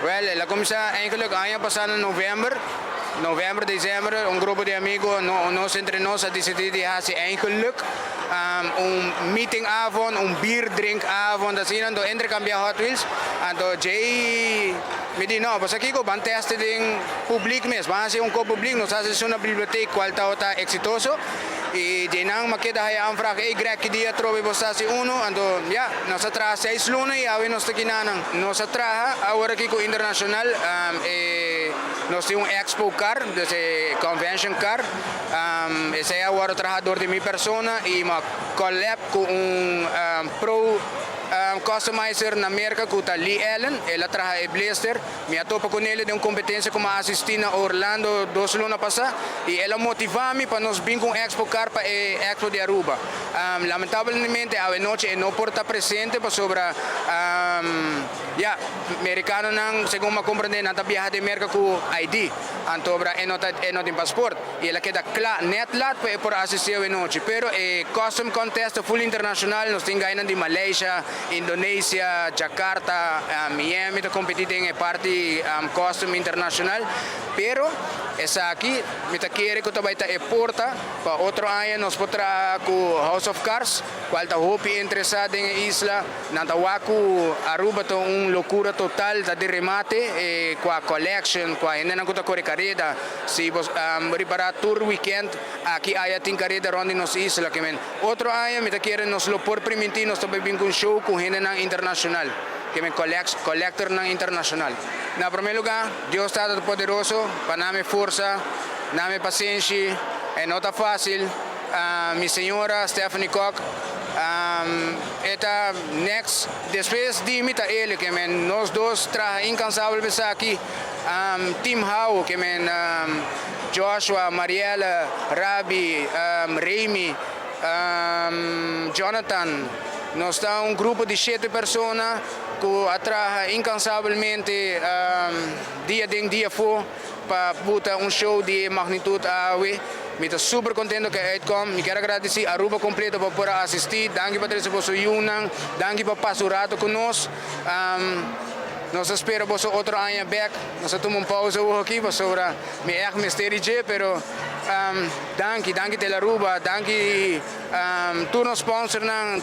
Wel, el a cuminsa eigenlijk aña pasa na november, november, december, un grupo di amigo, no, nos entre nos a dicidi di haci eigenlijk un meetingavond, un bierdrinkavond, asina, anto intercambia Hot Wheels. Anto djey mi di, "No, pues aki ban test den publico mes, ban haci un cos publico." Nos a haci na biblioteca, cual ta exitoso. Y di nan m'a keda haya aanvraag: "Hey Greg, ki dia trobe bo ta haci uno?" Anto, ja, nos a traha 6 luna y awe nos ta aki nan. Nos a traha awor aki cu internacional, nos tin un expo car, dus convention car. Esey awor a traha door di mi persona y m'a collab cu un pro customizer na Merca cu ta Lee Allen, el a traha e blister. Mi a topa cu ne den un competencia cu m'a asisti na Orlando 2 luna pasa y el a motiva mi pa nos bin cu expo car pa e Expo di Aruba. Lamentablemente anochi e no por ta presente pasobra ja, Americanonan, segun mi a comprende, nan ta biaha di Merca cu ID. Anto bra e no tin passport. Y el a keda cla net laat pa por asisti anochi. Pero e custom contest full internacional, nos tin gaynan di Malaysia, Indonesia, Jakarta, Miami ta competi den parti custom internacional. Pero esaki, mi ta kere cu tambe ta e porta pa otro aña nos por traha cu House of Cars, cual ta hopi interesa den isla, nan ta wak cu Aruba ta un locura total, ta di remate, cu a collection, cu hendenan cu ta core careda, si bo ripara, tur weekend aki aya tin careda rond nos isla. Kemen otro aña mi ta kere nos lo por permiti nos tambe bin cu show cu hendenan internacional, kemen collectornan internacional. Na prome lugar, Dios ta poderoso, pa duna mi forsa, duna mi pasenshi, e no ta facil. Mi señora Stephanie Koch, e ta next, despues di mi ta e, kemen nos dos traha incansabel aki, Team Howe, kemen Joshua, Mariela, Rabi, Remy, Jonathan, nos ta un grupo di shete persona cu a traha incansabelmente dia den dia afo pa pone un show di magnitud awe. Mi ta super contento cu a uitkom. Mi kier gradici Aruba completo pa por asisti. Danki pa trece boso yiunan. Danki pa pasa un rato cu nos. Nos ta spera boso otro aña back. Nos a tuma un pausa aki pasobra mi echt mester dje, pero danki, danki Tele Aruba, danki tur nos sponsornan.